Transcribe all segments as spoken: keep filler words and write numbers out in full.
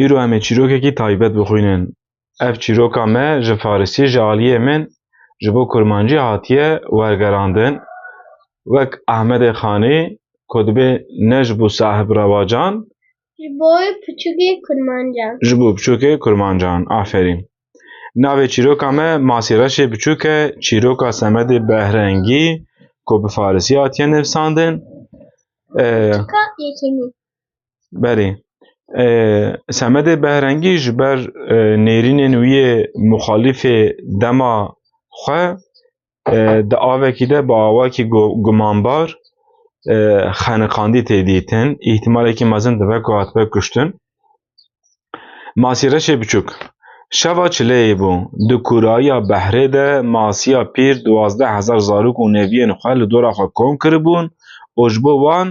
Îro em ê çîrokekî taybet bixwînin. Ev çîroka me ji farisî ji aliyê min ji bo kurmancî hatiye wergerandin. Wek Ehmedê Xanî ku dibê ne ji bo sahib rewacan, Ji bo piçûkê kurmancan. Ji bo piçûkê kurmancan. Aferîn. Navê çîroka me Masîreşê Biçûk e, çîroka Semedê Behrengî ku bi farisî hatiye nivîsandin. Ee, Çika yekemîn. Belê. Ee, Semedê Behrengî ji ber, e, nêrînên wî yê muxalîfê dema xwe, e, di avekî de bi awakî gu-, gumanbar, e, xeniqandî tê dîtin. Îhtimalekî mezin dibe ku hatibe kuştin. Masîreşê Biçûk. Şeva çileyê bû. Di kûrayiya behrê de masiya pîr duwazdeh hezar zarok û neviyên xwe li dora xwe kom kiribûn û ji bo wan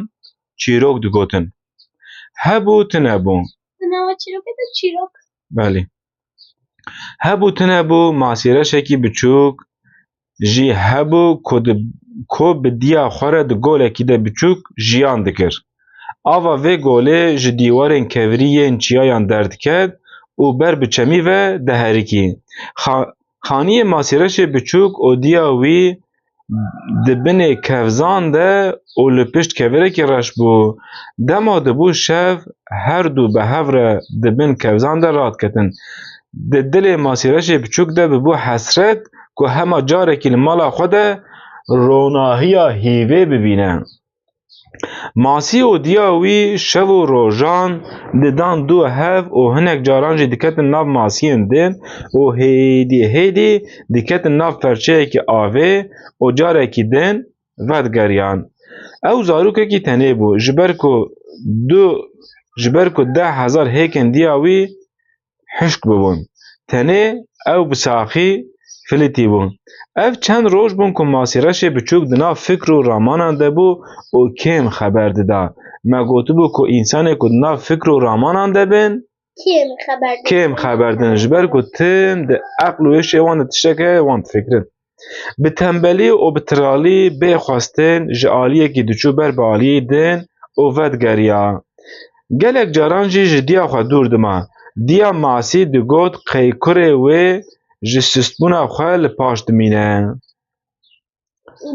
çîrok digotin. Hebû tune bû. Di nava çîrokê de çîrok. Belê. Hebû tune bû, masîreşekî biçûk jî hebû ku di, ku bi diya xwe re di golekî de biçûk jiyan dikir. Ava vê golê ji dîwarên kevirî yên çiyayan derdiket û ber bi çemî ve diherikî. Xa-, Xaniyê Masîreşê Biçûk û diya wî di binê kevzan de û li pişt kevirekî reş bû. Dema dibû şev, her du bi hev re di bin kevzan de radiketin. Di dilê Masîreşê Biçûk de bibû hesret ku hema carekî li mala xwe de ronahiya hîvê bibîne. Masî û diya wî şev û rojan didan du hev û hinek caran jî diketin nav masiyên din û hêdî hêdî diketin nav perçeyekî avê û carekî din vedigeriyan. Ew zarokekî tenê bû, ji ber ku du, ji ber ku deh hezar hêkên diya wî hişk bûbûn. Tenê ew bi saxî filitî bû. Ev çend roj bûn ku Masîreşê Biçûk di nav fikr û ramanan de bû û kêm xeber dida. Me gotibû ku însanê ku di nav fikr û ramanan de bin, Kêm xeber din. Kêm xeber din. Ji ber ku tim di eql û êşê wan de tiştek heye, wan difikirin. Bi tembelî û bi tiralî bê xwestin ji aliyekî diçû ber bi aliyê din û vedigeriya. Gelek caran jî ji diya xwe dûr dima. Diya Masî digot qey kurê wê ji sistbûna xwe li paş dimîne.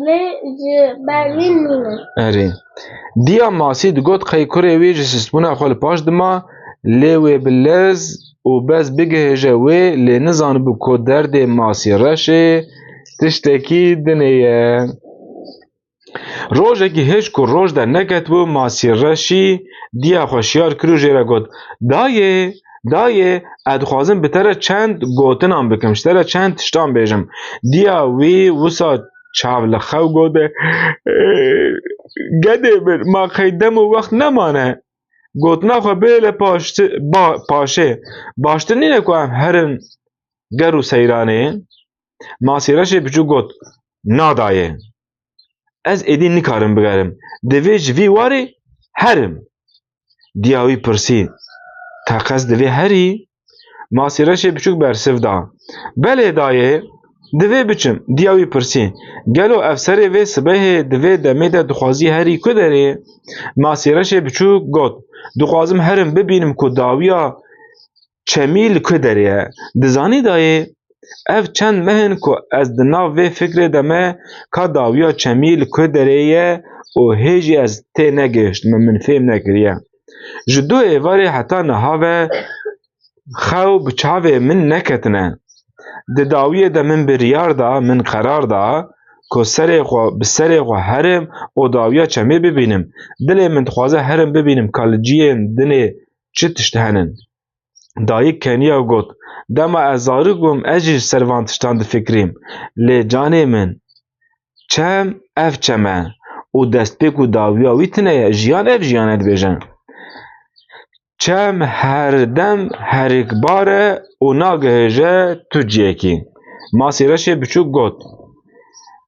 Lê ji ber wî nîne. Erê. Diya Masî digot qey kurê wî ji sistbûna xwe li paş dima, lê wê bi lez û bez bigihêje wê, lê nizanibû ku derdê Masîreşê tiştekî dinê ye. Rojekî hêj ku roj derneketibû, Masîreşî diya xwe şiyar kir û jê re got, Dayê, dayê, ez dixwazim bi te re çend gotinan bikim, ji te re çend tiştan bêjim. Diya wî wisa çav li xew gote, Gedê min, ma qey dem û wext nemane? Gotina xwe bêle paşti-, ba-, paşê. Baştir nîne ku em herin ger û seyranê? Masîreşê Biçûk got, Na dayê. Ez êdî nikarim bigerim. Divê ji vî warê herim. Diya wî pirsî, Teqez divê herî? Masîreşê Biçûk bersiv da, Belê dayê, divê biçim. Diya wî pirsî, Gelo ev serê vê sibehê di vê demê de dixwazî herî ku derê? Masîreşê Biçûk got, Dixwazim herim bibînim ku dawiya çemî li ku derê ye. Dizanî dayê, ev çend meh in ku ez di nav vê fikrê de me ka dawiya çemî li ku derê ye û hê jî ez tê negihiştime, min fêm nekiriye. Ji du êvarê heta niha ve xew bi çavê min neketine. Di dawiyê de min biryar da, min qerar da ku serê xwe, bi serê xwe herim û dawiya çemê bibînim. Dilê min dixwaze herim bibînim ka li ciyên dinê çi tişt henin. Dayik keniya û got, Dema ez zarok bûm, ez jî ji ser van tiştan difikirîm. Lê canê min, çem ev çem e û destpêk û dawiya wî tune ye, jiyan ev jiyan e dibêjin. Çem her dem herikbar e û nagihêje tu ciyekî. Masîreşê Biçûk got,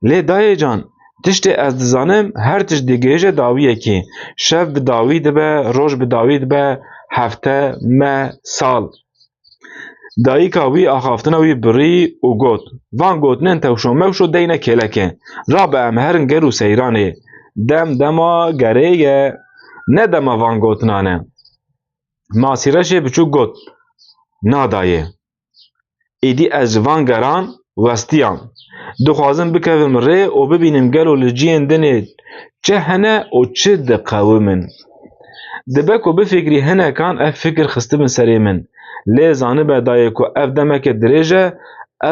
Lê dayê can, tiştê ez dizanim, her tişt digihêje dawiyekî. Şev bi dawî dibe, roj bi dawî dibe, hefte, meh, sal. Dayika wî axaftina wî birî û got, Van gotinin tewşo mewşo deyne kêlekê. Rabe em herin ger û seyranê. Dem dema gerê ye, ne dema van gotinan e. Masîreşê biçûk got, "Na dayê. Êdî ez ji van geran westiyam. Dixwazim bikevim rê û bibînim gelo li cihên dinê çi hene û çi diqewimin. Dibe ku bifikrî hinekan ev fikir xistibin serê min. Lê zanibe dayê ku ev demeke dirêj e,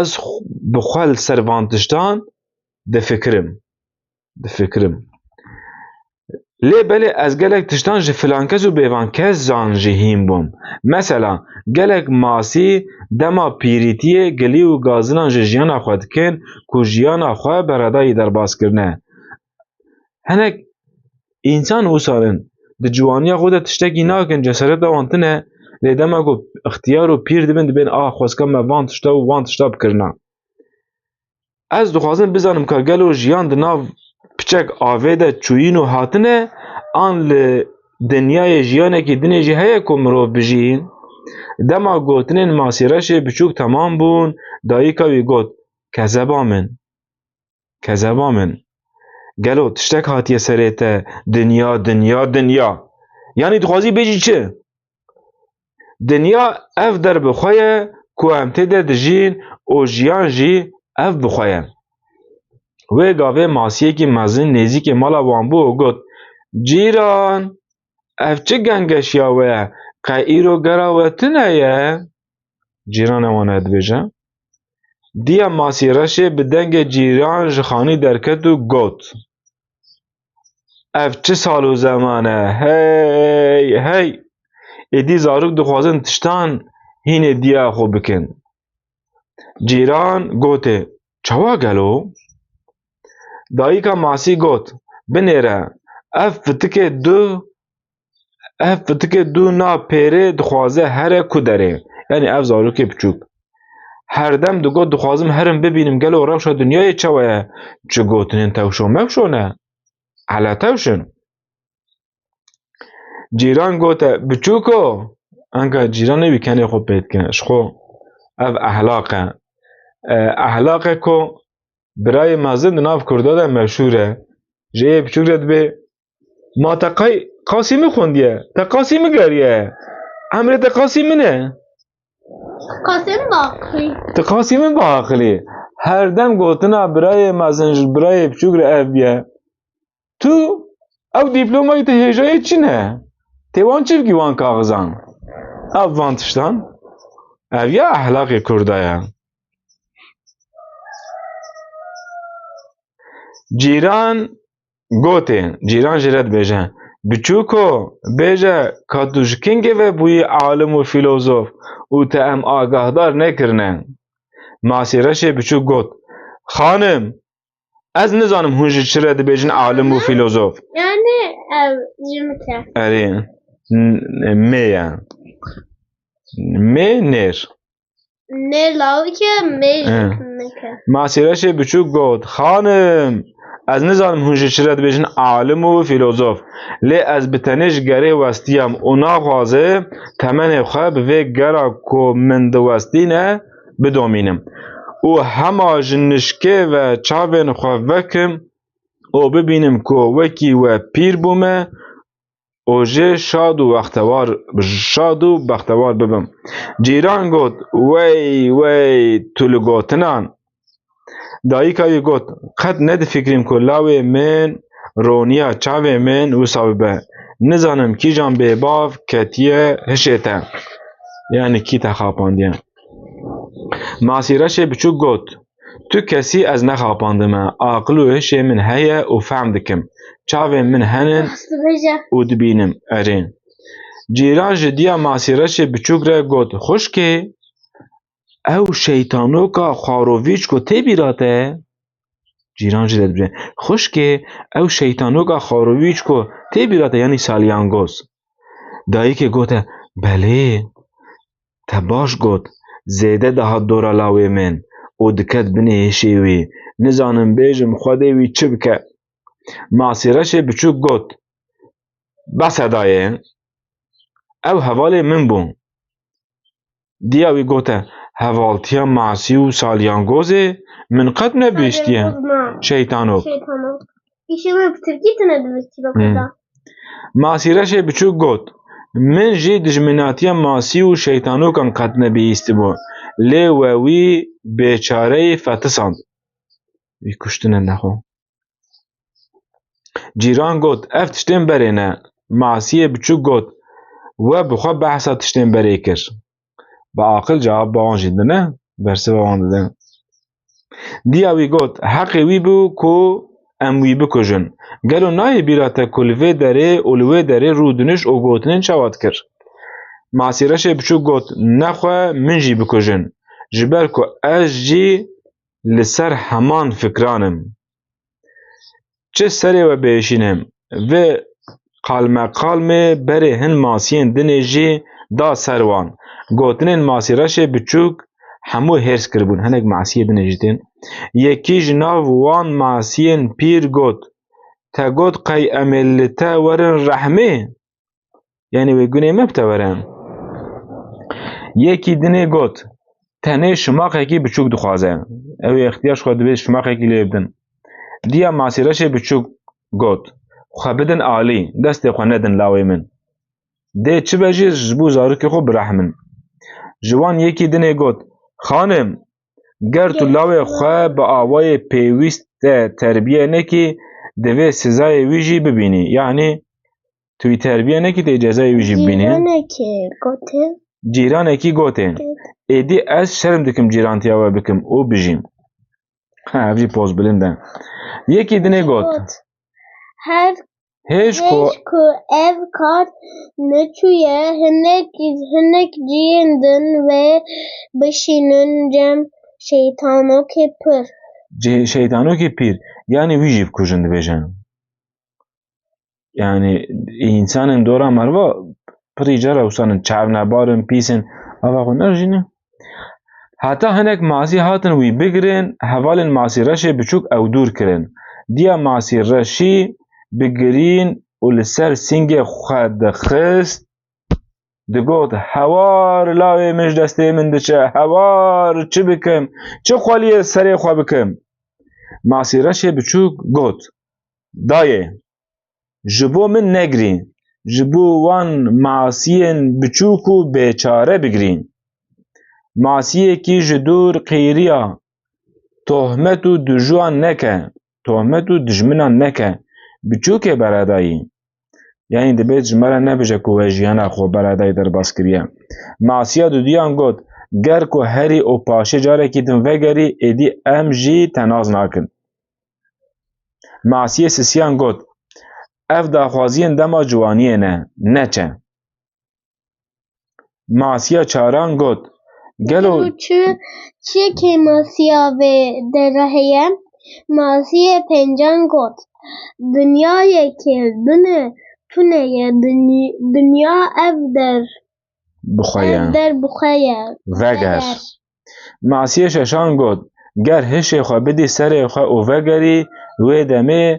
ez xw-, bi xwe li ser van tiştan difikirim. Difikirim. Lê belê ez gelek tiştan ji filan kes û bêvan kesan jî hîn bûm. Mesela, gelek masî dema pîrîtiyê gilî û gazinan ji jiyana xwe dikin ku jiyana xwe beredayî derbas kirine. Hinek însan wisa in, di ciwaniya xwe de tiştekî nakin, cesereta wan tune, lê dema ku ixtiyar û pîr dibin, dibên, "A, xwezka me van tişta û van tişta bikirina." Ez dixwazim bizanim ka gelo jiyan di nav piçek avê de çûyîn û hatine, an li dinyayê jiyanekî dinê jî heye ku mirov bijî? Dema gotinên Masîreşê biçûk temam bûn, dayika wî got, "Kezeba min, kezeba min. Gelo tiştek hatiye serê te, dinya, dinya, dinya. Yanî dixwazî bêjî çi? Dinya ev der bi xwe ye ku em tê de dijîn û jiyan jî ev bi xwe ye." Wê gavê masiyekî mezin nêzîkê mala wan bû û got, "Cîran, ev çi gengeşiya we ye? Qey îro gera we tune ye?" Cîranê wan e dibêje. Diya Masîreşê bi dengê cîran ji xanî derket û got, "Ev çi sal û zeman e? Hey, hey! Êdî zarok dixwazin tiştan hînê diya xwe bikin." Cîran gotê, "Çawa gelo?" Dayika Masî got, "Binêre, ev fitikê du, ev fitikê du na pêrê dixwaze here ku derê." Yanî ev zarokê biçûk. Herdem digot, "Dixwazim herim bibînim gelo rewşa dinyayê çawa ye? Çi gotinên tewşo mewşo ne? Hele tewşin." Cîran gote, "Biçûko." Anka cîranê wî kenê xwe pê dike. Ji xwe ev ehlaq e. E, ehlaqe ku birayê mezin di nav Kurda de meşhûr e. Ji yê biçûk re dibê, "Ma te qey Qasîmî xwendiye? Te Qasîmî geriye? Emrê te Qasîmî ne? Qasîmî baqilî." Ti Qasîmî baqilî. Herdem gotina birayê mezin ji birayê biçûk re ev biye. Tu ew dîplomayê te hêjayê çi ne? Tê wan çi bikî wan kaxizan? Ev van tiştan. Ev ya ehlaqê Kurda ye. Cîran gotê, cîran jê re dibêje, "Biçûko, bêje ka tu ji kingê ve bûyî alim û fîlozof û te em agahdar nekirine?" Masîreşê biçûk got, "Xanim, ez nizanim hûn ji çi re dibêjin alim û fîlozof." Yani ev jimik e. Erê, n-, mê ye. Mê nêr. Nêr lawik e, mê He. jimik e. Masîreşê biçûk got, "Xanim, ez nizanim hûn ji çi re dibêjin alim û fîlozof. Lê ez bi tenê ji gerê westiyam û naxwaze temenê xwe bi vê gera ku min diwestîne bidomînim. Û hema ji nişkê ve çavên xwe vekim û bibînim ku wekî we pîr bûme û jê şad û wextewar, şad û bextewar bibim." Cîran got, "Wey, wey, tu li gotinan." Dayika wî got, "Qet nedifikrîm ku lawê min roniya çavê min wisa bibe. Nizanim kîjan bêbav ketiye hişê te. Yani kî te xapandiye?" Masîreşê biçûk got, "Tu kesî ez nexapandime. Aqil û hişê min heye û fehm dikim. Çavên min henin Rast dibêje. û dibînim." Erê. Cîran ji diya Masîreşê biçûk re got, "Xwişkê, ew şeytanoka xwarovîçko tê bîra te?" Cîran jî dibêje, "Xwişkê, ew şeytanoka xwarovîçko tê bîra te, yanî salyangoz?" Dayikê gote, "Belê, te baş got, zêde dihat dora lawê min û diket binê hişê wî. Nizanim bêjim Xwedê wî çi bike." Masîreşê biçûk got, "Bes e dayê, ew hevalê min bû." Diya wî gote, "Hevaltiya masî û salyangozê min qet nebihîştiye." Salyangoz na. Şeytanok. Şeytanok. Îşê wê bi tirkî tune dibistî be Hmm. Kurda. Masîreşê biçûk got, Min jî dijminatiya masî û şeytanokan qet nebihîstibû. Lê we wî bêçareyî fetisand. Wî kuştine nexwe. Cîran got, ev tiştên berê ne. Masiyê biçûk got, we bi xwe behsa tiştên berê kir. Bi aqil cewab ba wan jî dine, bersiva wan dide. Diya wî got, heqê wî bû ku em wî bikujin. Gelo nayê bîra te ku li vê derê û li wê derê rûdiniş û gotinên çawa dikir? Masîreşê biçûk got, nexwe min jî bikujin. Ji ber ku ez jî li ser heman fikran im. Çi serê we biêşîne? Vê qalmeqalmê berê hin masiyên dinê jî da ser wan. Gotinên masîreşê biçûk hemû hêrs kiribûn. Hinek masiyê dinê jî tên. Yekî ji nav wan masiyên pîr got, te got qey em ê li te werin rehmê? Yanî wê gunê me bi te were. Yekî dinê got, tenê şimaqekî biçûk dixwaze. Ew ê ixtiyar ji xwe divê şimaqekî lê bidin. Diya masîreşê biçûk got, xwe bidin alî, destê xwe nedin lawê min. Dê çi be jî ji bo zarokê xwe birehmin. Ji wan yekî dinê got, xanim, ger tu lawê xwe bi awayê pêwîst te terbiye nekî, divê sizayê wî jî bibînî. Yanî tu wî terbiye nekî, tê cezayê wî jî bibînî. Cîranekî gotê. Cîranekî gotê. Êdî ez şerm dikim cîrantiya we bikim û bijîm. Ha, ev jî poz bilind e. Yekî dinê got. Got. Her hêj ku hêj ku ev kar neçûye, hinek, hinek ciyên din wê bişînin cem şeytanokê pir. Cê-, şeytanokê pîr. Yanî wî jî bikujin dibêjin. Yanî, însanên dora meriva pirî cara wisa in, çavnebar in, pîs in, ava xwe nerjîne. Heta hinek masî hatin wî bigirin, hevalên masî reşê biçûk ew dûr kirin. Diya masî reşî bigirîn û li ser singê xwe dixist, digot, hewar lawê min ji destê min diçe, hewar çi bikim, çi xweliyê serê xwe bikim? Masî reşê biçûk got, dayê, ji bo min negirî, ji bo wan masiyên biçûk û bêçare bigirî. Masiyekî ji dûr qîriya, tohmet û dijûyan neke, tohmet û dijminan neke, biçûkê beredayî. Yanî dibêt ji me re nebêje ku we jiyana xwe beredayî derbas kiriye. Masiya dudiyan got, ger ku herî û paşê carekî din vegerî, êdî em jî te nas nakin. Masiyê sisiyan got, ev daxwaziyên dema ciwaniyê ne, neçe. Masiya çaran got, gelo çi, çi kêmasiya vê dere heye? Masiyê pêncan got, dinyayekê din e, tune ye, dinya ev der. Bi xwe ye. Ev der bi xwe ye. Veger. Veger. Masiyê şeşan got, ger hişê xwe bidî serê xwe û vegerî, wê demê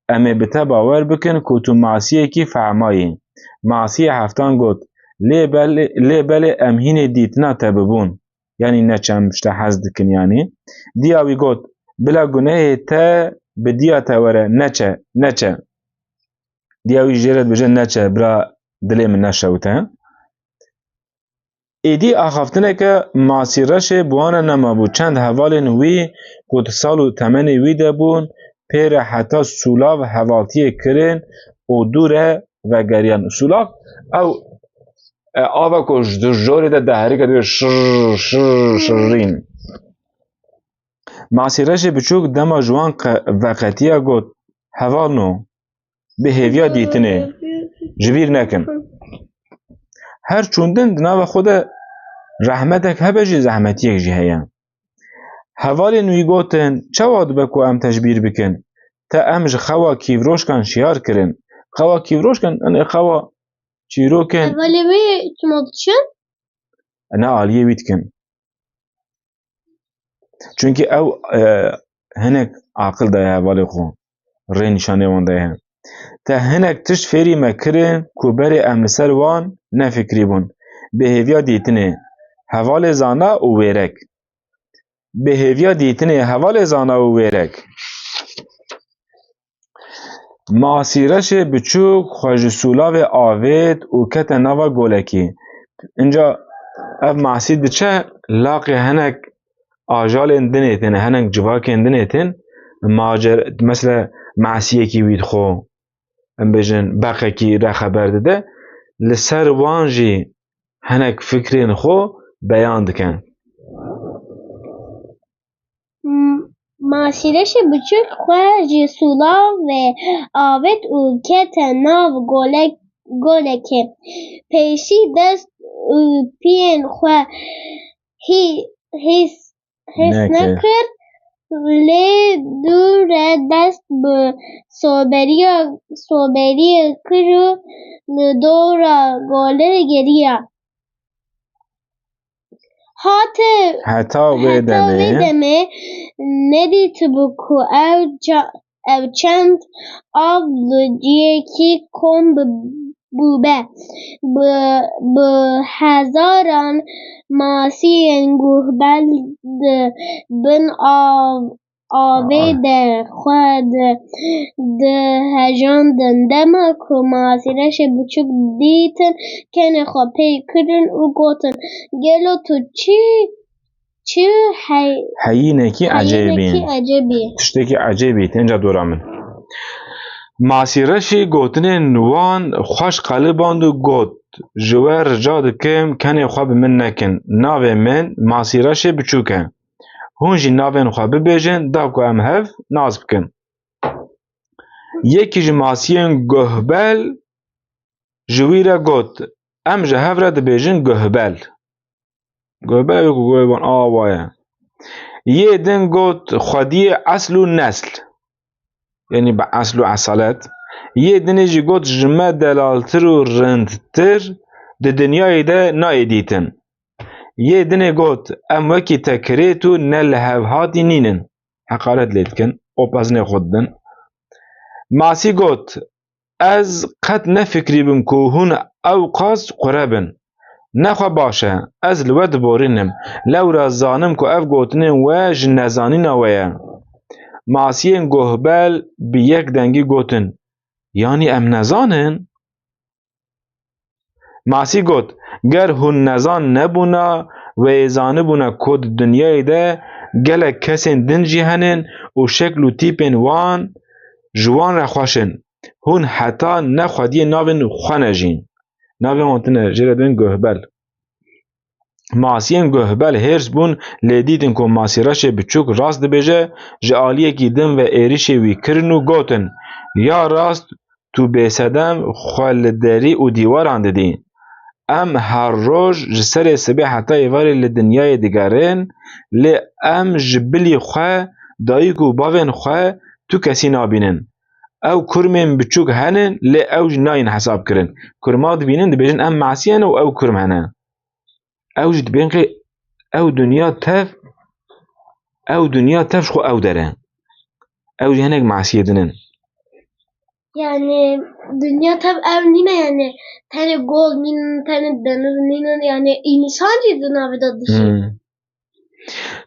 em ê bi te bawer bikin ku tu masiyekî fehmayî. Masiyê heftan got, lê belê, lê belê em hînê dîtina te bibûn. Yanî neçe, em ji te hez dikin yanî. Diya wî got, bila gunehê te bi diya te were, neçe, neçe. Diya wî jê re dibêje, neçe, bira dilê min neşewite. Êdî axaftineke Masî Reşê bi wan re nemabû. Çend hevalên wî ku di sal û temenê wî de bûn, pê re heta sûlav hevaltiyê kirin û dû re vegeriyan. Sûlav ew, e, ava ku ji du jorê de diherike, dibê şir, şir, şirîn. Masî Reşê biçûk dema ji wan qe-, veqetiya got, hevalno, bi hêviya dîtinê ji bîr nekin. Her çûndin di nava xwe de rehmetek hebe jî zehmetiyek jî heye. Hevalên wî gotin, çawa dibe ku em te ji bîr bikin? Te em ji xewa kîvroşkan şiyar kirin. Xewa kîvroşkan, yanî xewa çîrokin. Hevalê wê çima diçin? Ne aliyê wî dikin. Çunkî ew, e, hinek aqil daye hevalê xwe, rê nîşanê wan daye. Te hinek tişt fêrî me kirin ku berê em li ser wan nefikirîbûn. Bi hêviya dîtinê, hevalê zana û wêrek. Bi hêviya dîtinê, hevalê zana û wêrek. Masîreşê biçûk xwe ji sûlavê avêt û kete nava golekî. Înca ev masî diçe laqê hinek ajalên dinê tên, hinek civakên dinê tên, macer-, mesela masiyekî wî dixwe, em bêjin beqekî re xeber dide, li ser wan jî hinek fikrên xwe beyan dikin. M-, Masîreşê biçûk xwe ji sûlavê avêt û kete nav golek-, golekê. Pêşî dest û piyên xwe hî-, hîs-, hîs Neke. nekir, lê dû re dest bi soberiya, soberiyê kir û li dora golê geriya. Hate Heta wê heta demê. vê demê nedîtibû ku ew ça-, ew çend av li ciyekî kom bi-, bûbe. Bi, bi hezaran masiyên guhbel di bin av, avê de xwe di, dihejandin. Dema ku masîreşê biçûk dîtin kenê xwe pê kirin û gotin, Gelo tu çi, çi hey, Heyînekî ecêbî. heyînekî ecêbî? Tiştekî ecêbî tê înca dora min. Masîreşî gotinên wan xweş qeliband û got, Ji we rica dikim kenê xwe bi min nekin. Navê min Masîreşê biçûk e. Hûn jî navên xwe bibêjin da ku em hev nas bikin. Yekî ji masiyên guhbel ji wî re got, Em ji hev re dibêjin guhbel. Guhbel ew ku guhbel wan awa ye. Yê din got, Xwediyê esl û nesl. Yanî bi esl û esalet. Yê dinê jî got, Ji me delaltir û rindtir di dinyayê de nayê dîtin. Yê dinê got, Em wekî te kirêt û ne li hev hatî nînin. Heqaret lê dikin, opazinê xwe didin. Masî got, Ez qet nefikrîbim ku hûn ew qas qure bin. Nexwe baş e, ez li we diborînim. Lewra zanim ku ev gotinên we ji nezanîna we ye. Masiyên guhbel bi yek dengî gotin, Yanî em nezan in? Masî got, Ger hûn nezan nebûna, wê zanibûna ku di dinyayê de gelek kesên din jî henin û şekl û tîpên wan ji wan re xweş in. Hûn heta ne xwediyê navên xwe ne jî. Navên wan tune jê re dibên guhbel. Masiyên guhbel hêrs bûn, lê dîtin ku Masîreşê biçûk rast dibêje, ji aliyekî din ve êrişê wî kirin û gotin, Ya rast, tu bêsedem xwe li derî û dîwaran didî. Em her roj ji serê sibê heta êvarê li dinyayê digerin, lê em ji bilî xwe, dayik û bavên xwe tu kesî nabînin. Ew kurmên biçûk henin, lê ew jî nayên hesab kirin. Kurma dibînin, dibêjin, Em masî ne û ew kurm hene. Ew jî dibên qê ew dinya tev, ew dinya tev ji xwe ew der e. Ew jî hinek masiyê din in. Yani dinya tev ev nîne yani tenê gol nînin, tenê deniz nînin, yani însan jî di navê de dişî. Hmm.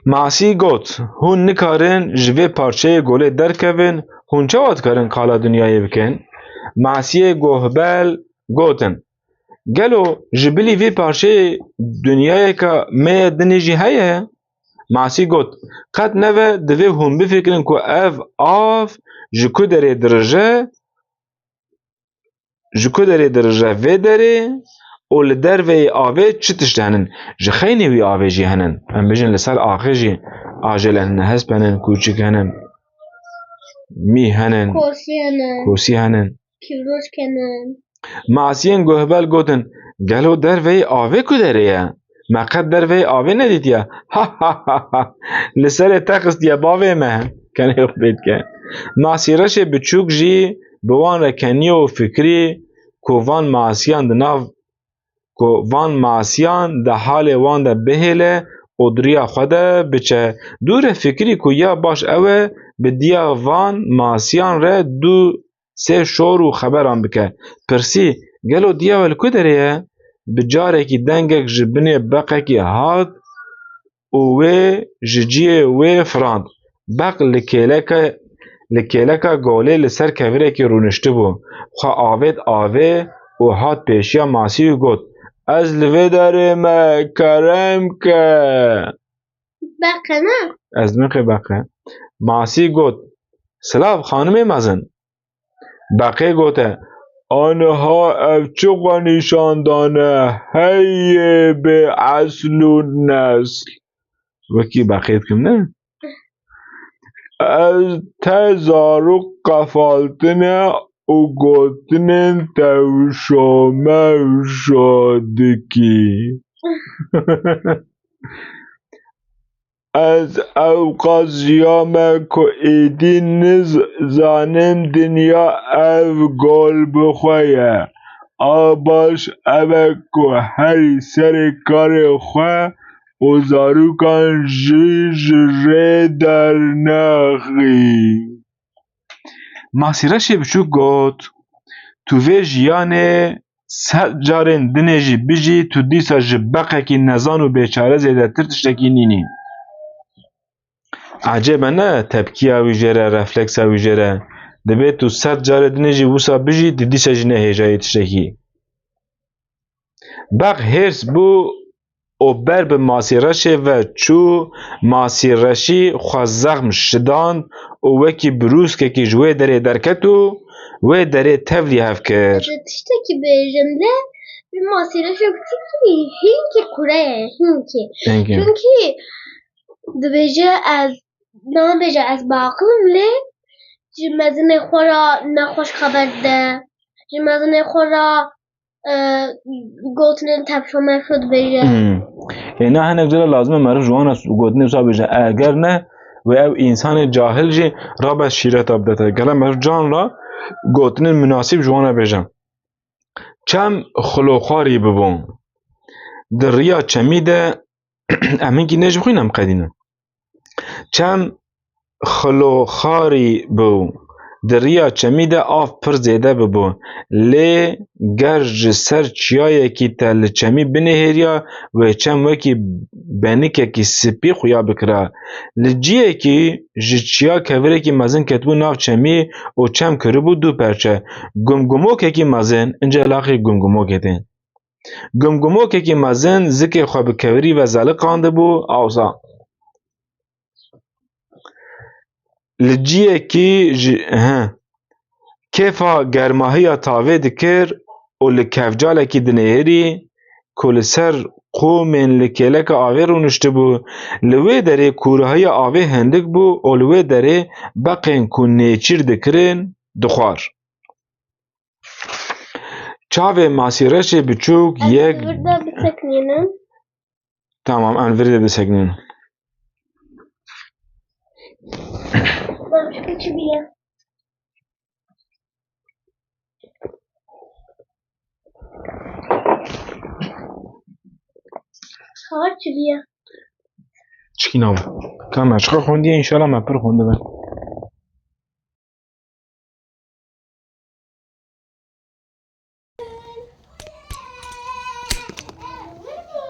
Masî got, Hûn nikarin ji vê parçeyê golê derkevin, hûn çawa dikarin qala dinyayê bikin? Masiyê guhbel gotin, Gelo ji bilî vê parçeyê dinyayeka me ye dinê jî heye? Masî got, Qet neve divê hûn bifikirin ku ev av ji ku derê dirije, ji ku derê dirije vê derê û li derveyî avê çi tişt henin? Ji xeynê wî avê jî henin. Em bêjin li ser axê jî ajêl henin, hesp henin, kûçik henin, mîh henin, Kosî henin, kûsî henin. Kîvroşk henin. Masiyên guhbel gotin, Gelo derveyî avê ku derê ye? Me qet derveyî avê nedîtiye. Ha ha ha ha. Li serê te xistiye bavê me. Kenê xwe pê dike. Masîreşê biçûk jî bi wan re keniye û fikirî ku van masiyan di nav, ku van masiyan di halê wan de bihêle û di riya xwe de biçe. Dû re fikirî ku ya baş ew e bi diya van masiyan re dû sê şor û xeberan bike. Pirsî, Gelo diya we li ku derê ye? Bi carekî dengek ji binê beqekî hat û wê ji cihê wê firand. Beq li kêleke, li kêleka golê li ser kevirekî rûniştibû. Xwe avêt avê û hat pêşiya Masî û got, "Ez li vê derê me, kerem ke." Beqe ne? Ez dimeqê Beqe. Masî got, "Silav, xanimê mezin." Beqê gote, "Aniha ev çi xwe nîşan dane, heyê bê esl û nesl?" Wekî Beqê dikim, ne? "Ez te zarok qefaltine û gotinên tewşo mewşo dikî." Ez ewqas jiyame ku êdî niz-, zanim dinya ev gol bi xwe ye. A baş ev e ku herî serê karê xwe û zarokan jî ji rê dernexî. Masîreşê biçûk got, "Tu vê jiyanê sed carên dinê jî bijî, tu dîsa ji beqekî nezan û bêçare zêdetir tiştekî nînî." Ecêb e ne tepkiya wî jê re, refleksa wî jê re. Dibê tu sed carê dinê jî wisa bijî, tu dîsa jî ne hêjayê tiştekî. Beq hêrs bû û ber bi Masîreşê ve çû, Masîreşî xwe zexm şidand û wekî birûskekî ji wê derê derket û wê derê tevlî hev kir. Ez ê tiştekî bêjim lê, bi Masîreşê biçûkî hînkî qure ye, hînkî. Hînkî. Çunkî dibêje ez, nabêje ez biaqilim lê ji mezinê xwe re nexweş xeber dide, ji mezinê xwe re e, gotinên tepşo mepşo dibêje. Hmm. Ê, na hinek cara lazim e meriv ji wan re gotinê wisa bêje. Eger ne, wê ew însanê cahil jî rabe şîreta bidete. Gele meriv can re gotinên munasîb ji wan re bêje. Çem xiloxwarî bibû. Di riya çemî de Em hinkî ne ji xwîn em qedînin. Çem xiloxarî bû. Di riya çemî de av pir zêde bibû. Lê ger ji ser çiyayekî te li çemî binihêriya, wê çem wekî benikekî spî xuya bikira. Li ciyekî ji çiya kevirekî mezin ketibû nav çemî û çem kiribû du perçe. Gumgumokekî mezin, ince laxê gumgumokê tê. Gumgumokekî mezin zikê xwe bi kevirî ve zeliqandibû, awsa li ciyekî ji, he, kêfa germahiya tavê dikir û li kevcalekî dinihêrî ku li ser qûmên li kêleka avê rûniştibû, li wê derê kûrahiya avê hindik bû û li wê derê beqên ku nêçîr dikirin, dixwar. Çavê Masîreşê biçûk Ez yek. Li vir de biseknînim. Tamam, em li vir de biseknînin. Babişko çi biye? Xawa çi biye? Çikî nabû. Tamam, çiqa xwendiye, înşallah me pir xwendibe.